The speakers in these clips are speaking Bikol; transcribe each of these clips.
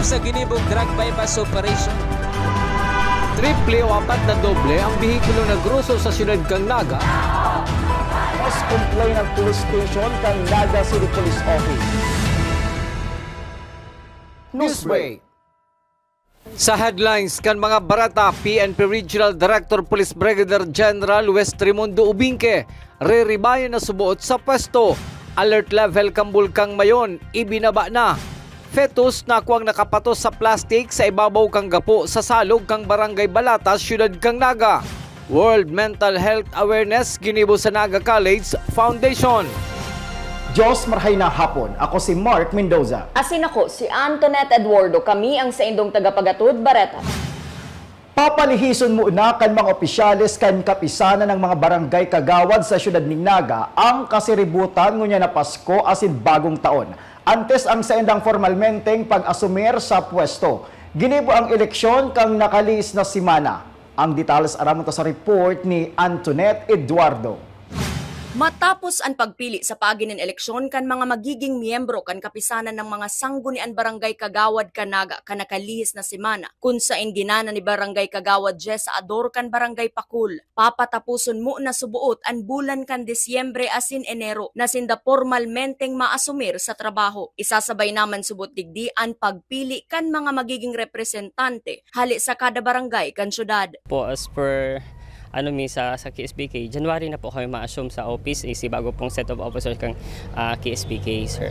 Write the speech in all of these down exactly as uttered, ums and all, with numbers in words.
Sa ginibong drug buy-bust operation. Triple o apat na doble ang behikulo na groso sa siyudad kan Naga. Mas complain ang police station kan Naga City Police Office. Newsbreak. Sa headlines kan mga bareta, P N P Regional Director Police Brigadier General Wes Raimundo Ubingke, riribayan na suboot sa pwesto. Alert level kan Bulkang Mayon, ibinaba na. Fetus na kuwang nakapatos sa plastik sa ibabaw kan gapo sa salog kan Barangay Balata, Siyudad kan Naga. World Mental Health Awareness ginibo sa Naga College Foundation. Diyos, marhay na hapon. Ako si Mark Mendoza. Asin ako si Antoinette Eduardo. Kami ang saindong tagapagatod, Bareta. Papalihison muna kan mga opisyales kan kapisanan ng mga barangay kagawad sa siyudad nin Naga ang kasiributan ngunyan na Pasko asin Bagong Taon, antes ang saindang formalmenteng pag-asumir sa pwesto. Ginibo ang eleksyon kan nakalihis na semana. Ang detalles aramon ta sa report ni Antoinette Eduardo. Matapos an pagpili sa paagi nin eleksyon kan mga magiging miyembro kan kapisanan ng mga sangguniang barangay kagawad kan Naga kan nakalihis na semana, kun saen dinana ni Barangay Kagawad Jessa Ador kan Barangay Pakul, papataposon muna suboot an bulan kan Disyembre asin Enero na sinda pormalmenteng maasumir sa trabaho. Isasabay naman suboot digdi an pagpili kan mga magiging representante hale sa kada barangay kan syudad. Po, as per, ano, mi sa, sa K S B K, January na po kami ma-assume sa office, eh, si bago pong set of officers kang, ah, K S B K, sir.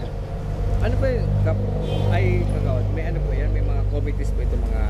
Ano po yung kap-, ay, kagawad, may ano po yan, may mga committees po itong mga,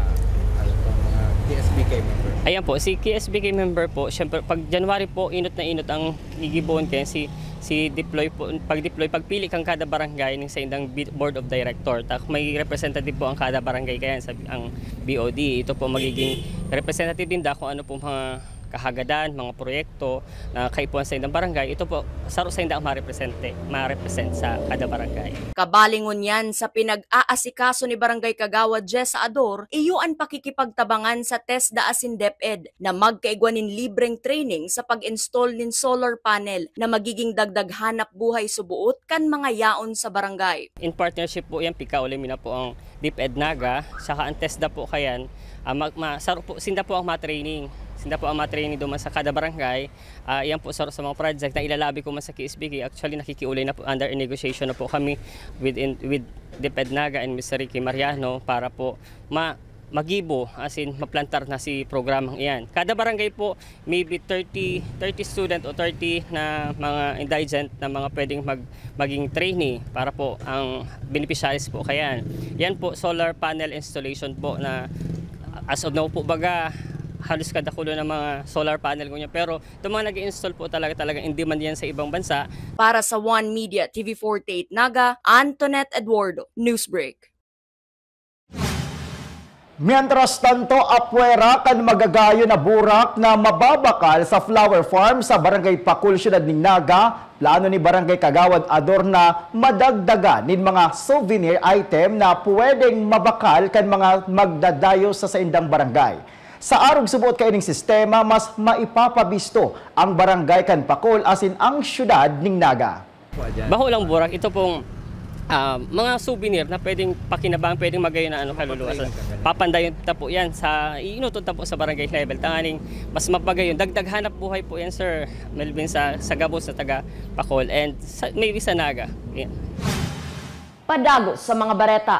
ano po, mga K S B K member? Ayan po, si K S B K member po, syempre, pag January po, inot na inot ang gigibohon kaya si, si deploy po, pag-deploy, pagpili kang kada barangay ning saindang bi-, board of director. Ta-, may representative po ang kada barangay kaya sa, ang B O D. Ito po magiging representative din da kung ano pong mga kahagadan, mga proyekto na kaipuhan sa indang barangay. Ito po, saro sa inda ang marepresente, marepresent sa kada barangay. Kabali ngunyan sa pinag-aasikaso ni Barangay Kagawad Jessa Ador, iyo an pakikipagtabangan sa TESDA asin DepEd na magkaigwa nin libreng training sa pag-install nin solar panel na magiging dagdag hanap buhay suboot kan mga yaon sa barangay. In partnership po yan, pikauli mi na po ang DepEd Naga, saka ang TESDA po kayan, ah, ma-, ma-, saro po, sinda po ang ma-training. Sinda po ang ma-training duman sa kada barangay. Ah, yan po saro sa mga project na ilalabi ko man sa K S B K. Actually, nakikiulay na po, under negotiation na po kami with in, with DepEd Naga and Mister Ricky Mariano para po ma-, magibo, as in, maplantar na si programang iyan. Kada barangay po, maybe thirty, thirty student o thirty na mga indigent na mga pwedeng mag-, maging trainee para po ang beneficiaries po kayan. Yan po, solar panel installation po na as of now po, baga, halos kadakulo ng mga solar panel ngunyan. Pero itong mga nag-i-install po talaga, talagang in demand yan sa ibang bansa. Para sa One Media, T V forty-eight Naga, Antoinette Eduardo, Newsbreak. Mientras tanto, apwera kan magagayon na burak na mababakal sa flower farm sa Barangay Pakul, Siyudad nin Naga, plano ni Barangay Kagawad Ador na madagdagan nin mga souvenir item na pwedeng mabakal kan mga magdadayo sa saindang barangay. Sa arog suboot kaining sistema, mas maipapabisto ang barangay kan Pakul asin ang siyudad nin Naga. Bako lang burak, ito pong, ah, mga souvenir na pwedeng pakinabangan, pwedeng magayon na ano, kaluluwa. So, papandayon ta po yan sa, iinutod ta po sa barangay level. Tanganing mas mapagayon. Dagdag hanap buhay po yan, Sir Melvin, sa, sa gabos na taga Pakul and sa, maybe sa Naga. Yan. Padagos sa mga bareta.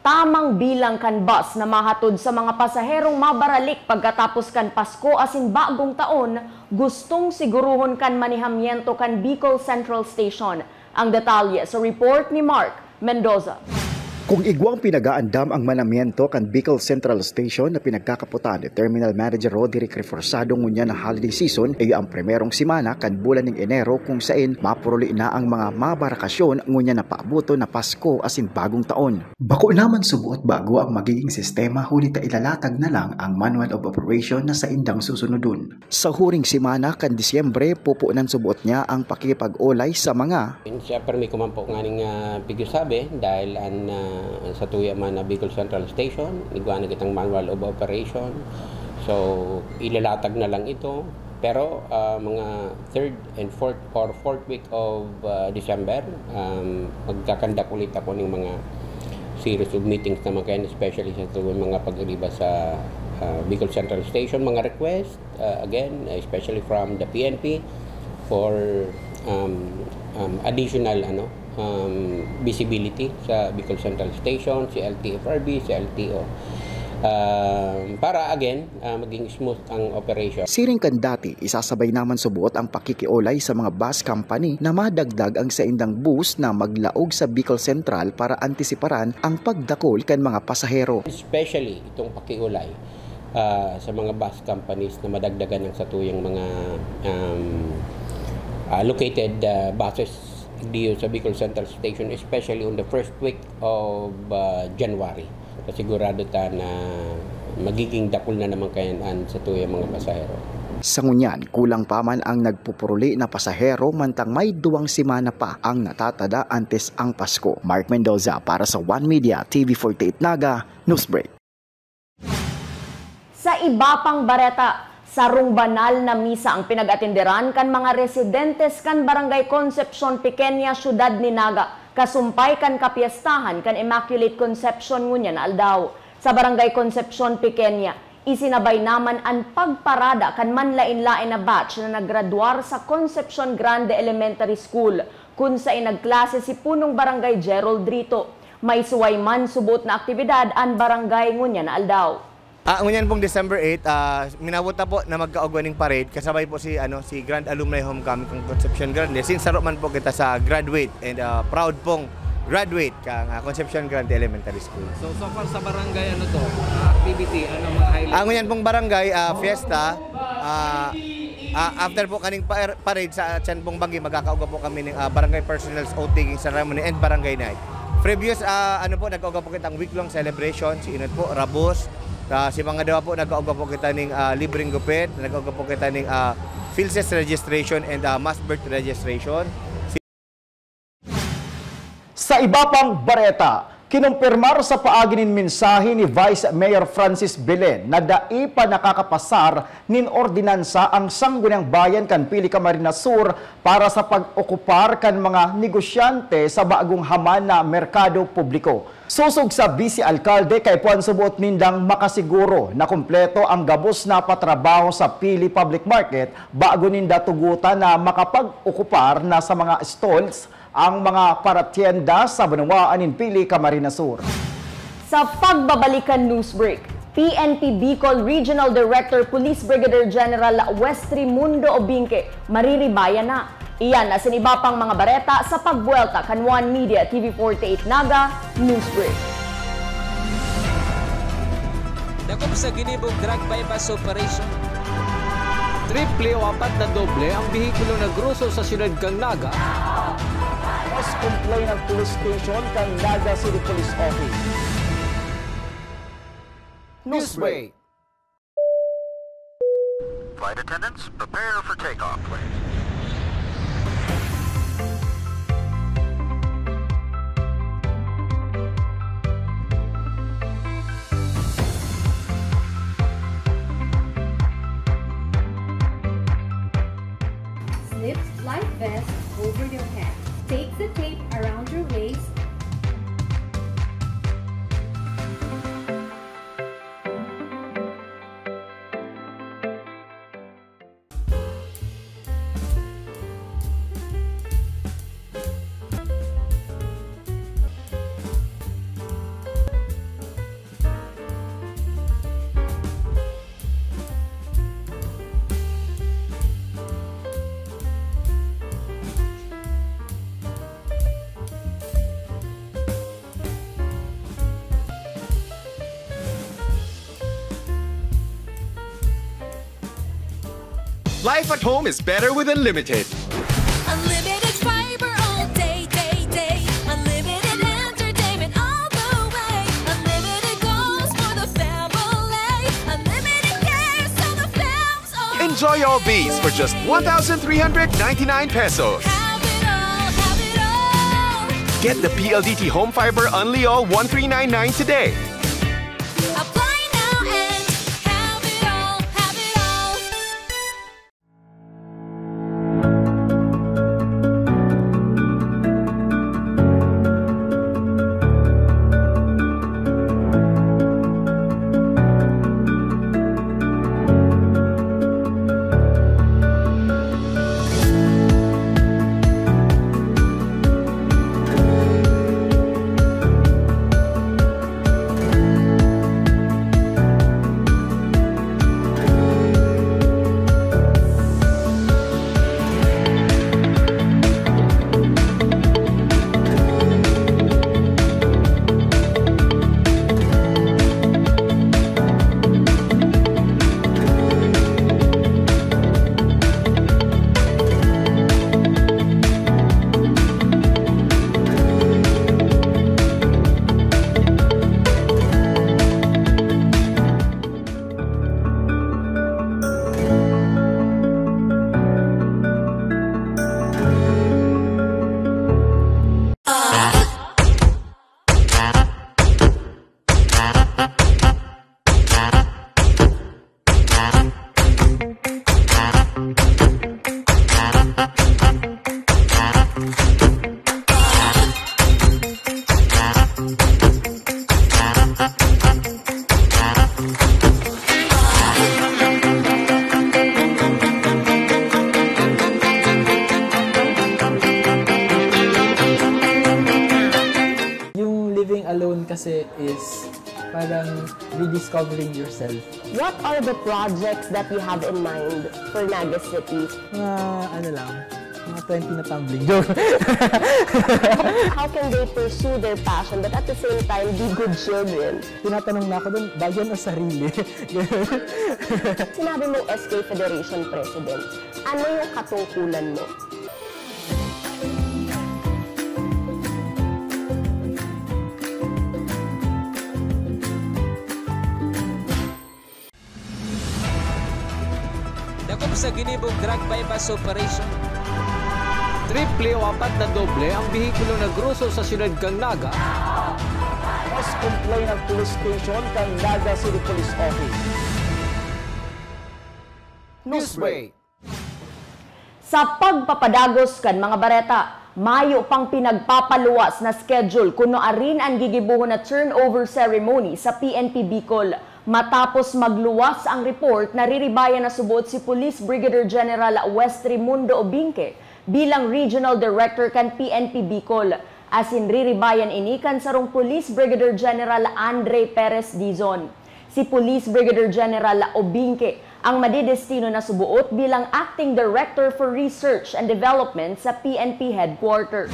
Tamang bilang kan bus na mahatod sa mga pasaherong mabaralik pagkatapos kan Pasko asin Bagong Taon, gustong siguruhon kan manehamiento kan Bicol Central Station. Ang detalye sa report ni Mark Mendoza. Kung igwang pinag-aandam ang manehamiento kan Bicol Central Station na pinagkakapotan ni Terminal Manager Roderick Reforzado ngunyan na holiday season, iyo ang primerong semana kan bulan ning Enero kung sain mapuruli na ang mga mabarakasyon ngunyan na paaboton na Pasko asin Bagong Taon. Bako naman suboot bago ang magiging sistema, huli ta ilalatag na lang ang manual of operation na saindang susunodon. Sa huring semana kan Disyembre, pupunan suboot niya ang pakikipag-olay sa mga. Siyempre, may kuman po nganing, ah, pigyo sabi, dahil an, ah, sa tuya man na Bicol Central Station, igwa na kitang manual of operation. So, ilalatag na lang ito. Pero, ah, mga third and fourth or fourth week of, ah, December, um, magkakandak ulit ako ng mga Series of meetings naman kayan, especially sa tuwing mga pag-ariba sa, ah, Bicol Central Station, mga request, ah, again, especially from the P N P for, um, um, additional, ano, um, visibility sa Bicol Central Station, si L T F R B, si L T O. Um, para again, ah, maging smooth ang operation. Siring kan dati, isasabay naman subot ang pakikiolay sa mga bus company na madagdag ang saindang bus na maglaog sa Bicol Central para antisiparan ang pagdakul kan mga pasahero. Especially itong pakiolay, ah, sa mga bus companies na madagdagan ang satuyang mga, um, ah, located, ah, buses diyo sa Bicol Central Station, especially on the first week of, ah, January. Pasigurado ta na magiging dakul na naman kayan an satuyang mga pasahero. Sa ngunyan, kulang pa man ang nagpupuruli na pasahero, mantang may duwang semana pa ang natatada antes ang Pasko. Mark Mendoza para sa One Media, T V forty-eight Naga, Newsbreak. Sa iba pang bareta, sarong banal na misa ang pinag-atenderan kan mga residentes kan Barangay Concepcion Pequeña, Syudad ni Naga, kasumpay kan kapyestahan kan Immaculate Conception ngunyan na aldaw. Sa Barangay Concepcion Pequeña, isinabay naman an pagparada kan manlaen-laen na batch na naggraduar sa Concepcion Grande Elementary School, kun saen nagklase si Punong Barangay Gerald Drito. May suway man subot na aktibidad an barangay ngunyan na aldaw. Ah, ngunyan pong December eight, ah, minawot na po na magkaugwa ning parade, kasabay po si, ano, si Grand Alumni Homecoming kan Concepcion Grande. Since saro man po kita sa graduate and, ah, proud pong graduate kan, ah, Concepcion Grande Elementary School. So, so far sa barangay, ano to, ah, activity, ano mga highlights? Ah, ngunyan pong barangay, ah, fiesta, ah, ah, after po kaning par-, parade sa tiyan pong banggi, magkakaugwa po kami ng, ah, barangay personnel's oath taking ceremony and barangay night. Previous, ah, ano po, nag-uga po kitang week-long celebration, si Inot po, Rabos, ah, si mga dawa po, nag-uga po kita ning, ah, libreng gupit, nag-uga po kita ning, ah, PhilSYS registration and, ah, mass birth registration. Sa iba pang bareta, kinumpirmar sa paagi nin mensahe ni Vice Mayor Francis Belen na dai pa nakakapasar nin ordinansa ang Sangguniang Bayan kan Pili Camarines Sur para sa pag-okupar kan mga negosyante sa bagong haman na merkado publiko. Sosog sa Vice Alkalde, kaipuhan subot nindang makasiguro na kompleto ang gabos na patrabaho sa Pili Public Market bago ninda tugotan na makapag-okupar na sa mga stalls ang mga paratyenda sa banwaan nin Pili, Camarines Sur. Sa pagbabalik kan news break, P N P Bicol Regional Director Police Brigadier General Westry Mundo Obingke mariribayan na. Iyan asin iba pang mga bareta sa pagbuwelta kan One Media T V forty-eight Naga News Break. Dakop sa ginibong drug buy-bust operation. Triple o apat na doble ang behikulo na groso sa siyudad kan Naga. Mas complaint ang police station kan Naga City Police Office. Newsbreak. Flight attendants, prepare for takeoff, please. Slip life vest over your head. Take the tape around your waist. Life at home is better with Unlimited. Unlimited fiber all day, day, day. Unlimited entertainment all the way. Unlimited goals for the family. Unlimited cares so the fams all. Enjoy all these for just one thousand three hundred ninety-nine pesos. Have it all, have it all. Get the P L D T Home Fiber Unli All one three nine nine today. Apply now and have it all, have it all. Alone kasi is parang rediscovering yourself. What are the projects that you have in mind for Naga City? Mga ano lang, mga twenty na tumbling. Joke. How can they pursue their passion but at the same time be good children? Tinatanong na ako dun, bayan o sarili? Sinabi mong S K Federation President, ano yung katungkulan mo? Dakop sa ginibong drug buy-bust operation. Triple o apat na doble ang bihikulo na groso sa siyudad kan Naga. Mas complain ang police station kan Naga City Police Office. Newsbreak. Sa pagpapadagos kan mga bareta, mayo pang pinagpapaluwas na schedule kuno arin an gigibohon na turnover ceremony sa P N P Bicol. Matapos magluwas ang report, nariribayan na suboot si Police Brigadier General West Raimundo Obinque bilang Regional Director kan P N P Bicol, asin riribayan ini kan sarong Police Brigadier General Andre Perez Dizon. Si Police Brigadier General Obinque ang madedestino na suboot bilang Acting Director for Research and Development sa P N P Headquarters.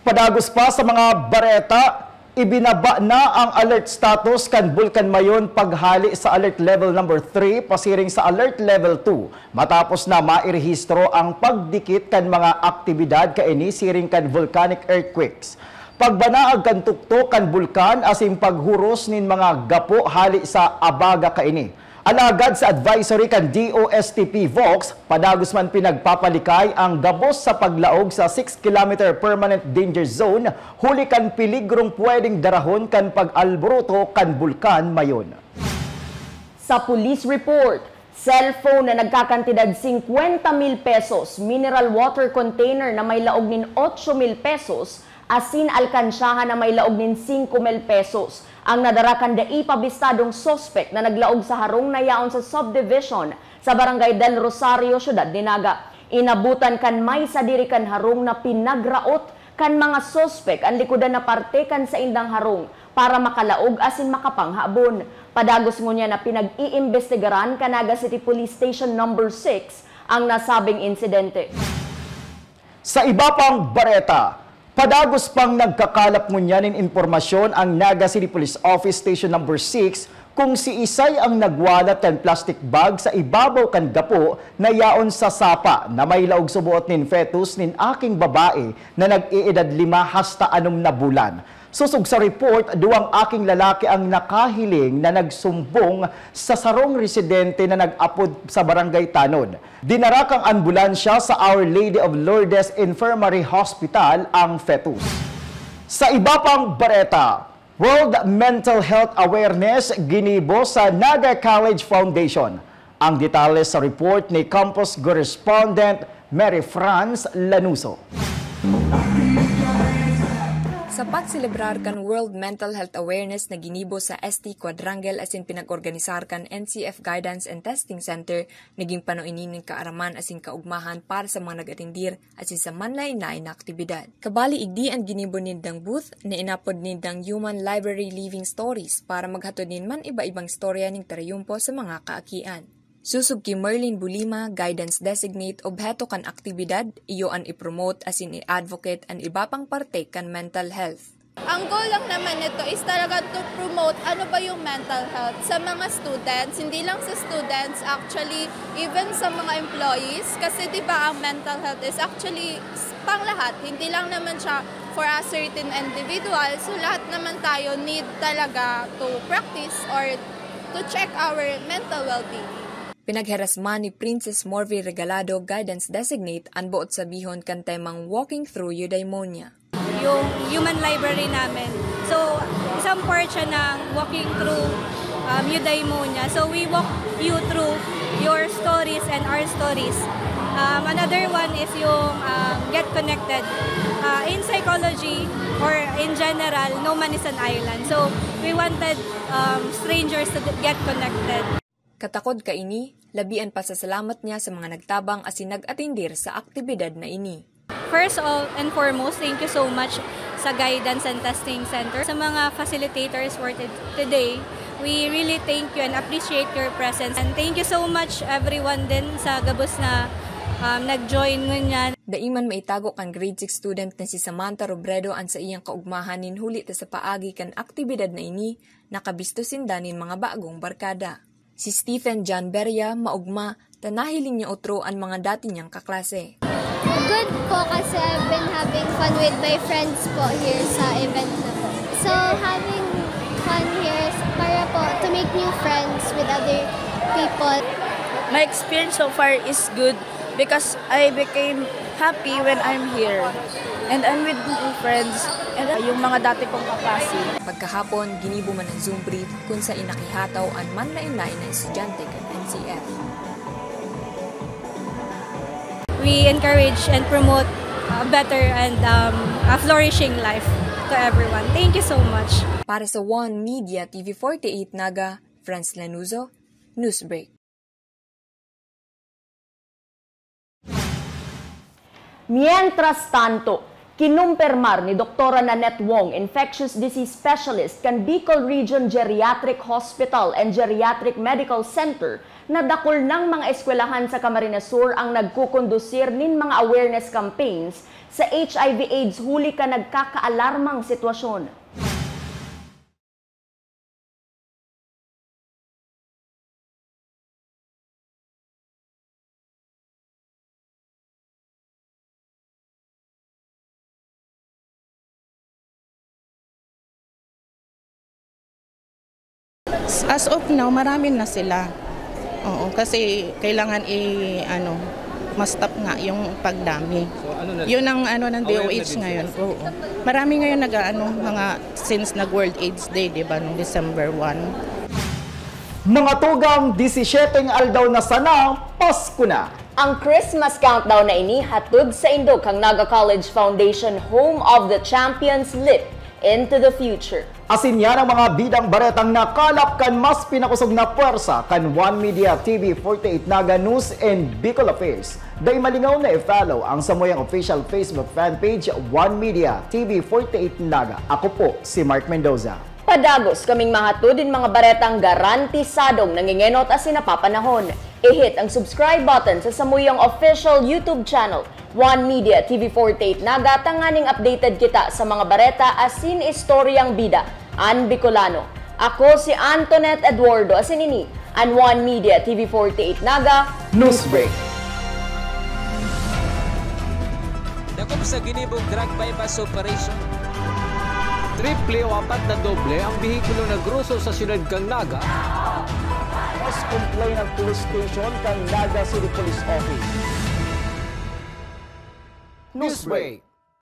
Padagos pa sa mga bareta, ibinaba na ang alert status kan Bulkan Mayon paghali sa alert level number three pasiring sa alert level two, matapos na mairehistro ang pagdikit kan mga aktibidad kaini siring kan volcanic earthquakes. Pagbanaag kan tuktok kan bulkan asin paghuros nin mga gapo hali sa abaga kaini. Alagad sa advisory kan D O S T P Vox, padagos man pinagpapalikay ang gabos sa paglaog sa six kilometer permanent danger zone huli kan peligrong pwedeng darahon kan pag-alboroto kan Bulkan Mayon. Sa police report, cellphone na nagkakantidad singkwenta mil pesos, mineral water container na may laog nin otso mil pesos, asin alkansyahan na may laog nin singko mil pesos ang nadara kan dai pa bistadong suspek na naglaog sa harong na yaon sa subdivision sa Barangay Del Rosario, Syudad ni Naga. Inabutan kan may sadiri kan harong na pinagraot kan mga suspek an likodan na parte kan saindang harong para makalaog asin makapanghabon. Padagos ngunyan na pinag-iimbestigaran kan Naga City Police Station Number six ang nasabing insidente. Sa iba pang bareta, padagos pang nagkakalap ngunyan nin impormasyon ang Naga City Police Office Station Number six kung siisay ang nagwalat kan plastic bag sa ibabaw kan gapo na yaon sa sapa na may laog suboot nin fetus nin aking babae na nag-eedad lima hasta anom na bulan. Sosog sa report, duwang aking lalaki ang nakahiling na nagsumbong sa sarong residente na nag-apod sa Barangay Tanod. Dinara kan ambulansya sa Our Lady of Lourdes Infirmary Hospital ang fetus. Sa iba pang bareta, World Mental Health Awareness ginibo sa Naga College Foundation. Ang detalye sa report ni campus correspondent Mary France Lanuso. Sa pagselebrar kan World Mental Health Awareness na ginibo sa S T Quadrangle asin pinag-organisar kan N C F Guidance and Testing Center, naging pano ini nin kaaraman asin kaugmahan para sa mga nag-atendir asin sa manlaen-laen na aktibidad. Kabali igdi an ginibo nindang booth na inapod nindang Human Library Living Stories para maghatod nin man iba-ibang istorya nin triyumpo sa mga kaakian. Sosog ki Merlin Bulima, guidance designate, obheto kan aktibidad iyo an i-promote asin i-advocate an iba pang parte kan mental health. Ang goal lang naman nito is talaga to promote ano ba yung mental health sa mga students, hindi lang sa students actually, even sa mga employees, kasi 'di ba ang mental health is actually s- pang lahat, hindi lang naman siya for a certain individual, so lahat naman tayo need talaga to practice or to check our mental well-being. Pinagherasman ni Princess Morvi Regalado, guidance designate, an boot sabihon kan temang Walking Through Eudaimonia. Yung human library namin. So, isang part siya ng walking through um, eudaimonia. So, we walk you through your stories and our stories. Um, another one is yung um, get connected. Uh, in psychology or in general, no man is an island. So, we wanted um, strangers to get connected. Katakod kaini, labi an pasasalamat niya sa mga nagtabang asin nag-atendir sa aktibidad na ini. First of all and foremost, thank you so much sa Guidance and Testing Center. Sa mga facilitators for t- today, we really thank you and appreciate your presence. And thank you so much everyone din sa gabos na, um, nag-join ngunyan. Dai man maitago kan grade six student na si Samantha Robredo an saiyang kaugmahan nin huli ta sa paagi kan aktibidad na ini, nakabisto sinda nin mga bagong barkada. Si Stephen John Beria maogma ta nahiling niya otro an mga dati niyang kaklase. Good po kasi I've been having fun with my friends po here sa event na po. So having fun here is para po to make new friends with other people. My experience so far is good because I became happy when I'm here. And I'm with my friends and, uh, yung mga dati kong kaklase. Pagkahapon, ginibo man ang Zoom brief kung saan nakihataw an manlaen-laen na estudyante kan N C F. We encourage and promote a better and, um, a flourishing life to everyone. Thank you so much. Para sa One Media T V forty-eight Naga, Franz Lanuzo, Newsbreak. Mientras tanto, kinumpirmar ni Doktora Nanette Wong, infectious disease specialist kan Bicol Region Geriatric Hospital and Geriatric Medical Center, na dakul nang mga eskwelahan sa Camarines Sur ang nagkukondusir nin mga awareness campaigns sa H I V AIDS huli kan nagkakaalarmang sitwasyon. As of now, marami na sila. Oo, kasi kailangan i-, ano, ma-stop nga yung pagdami. So, ano na, Yun ang ano ng aware na D O H din sila? Ngayon. Oo. Marami ngayon nag-aano, mga since nag-World AIDS Day, di ba, nung December one. Mga tugang, disisyeteng aldaw na sana, Pasko na! Ang Christmas countdown na ini hatod saindo kan Naga College Foundation, home of the champions, leap into the future. Asin yan ang mga bidang baretang nakalap kan mas pinakosog na pwersa kan One Media T V forty-eight Naga News and Bicol Affairs. Dai malingaw na i-follow ang samuyang official Facebook fan page, One Media T V forty-eight Naga. Ako po si Mark Mendoza. Padagos kaming mahatod nin mga baretang garantisadong nangengenot asin napapanahon. I-hit ang subscribe button sa samuyang official YouTube channel, One Media T V forty-eight Naga, tanganing updated kita sa mga bareta asin istoryang bida an Bicolano. Ako si Antoinette Eduardo, asin ini an One Media T V forty-eight Naga Newsbreak. Dakop sa ginibong drug buy-bust operation. Triple o apat na doble ang behikulo na groso sa siyudad kan Naga. Mas kumplay ng police station kan Naga City Police Office. Newsbreak.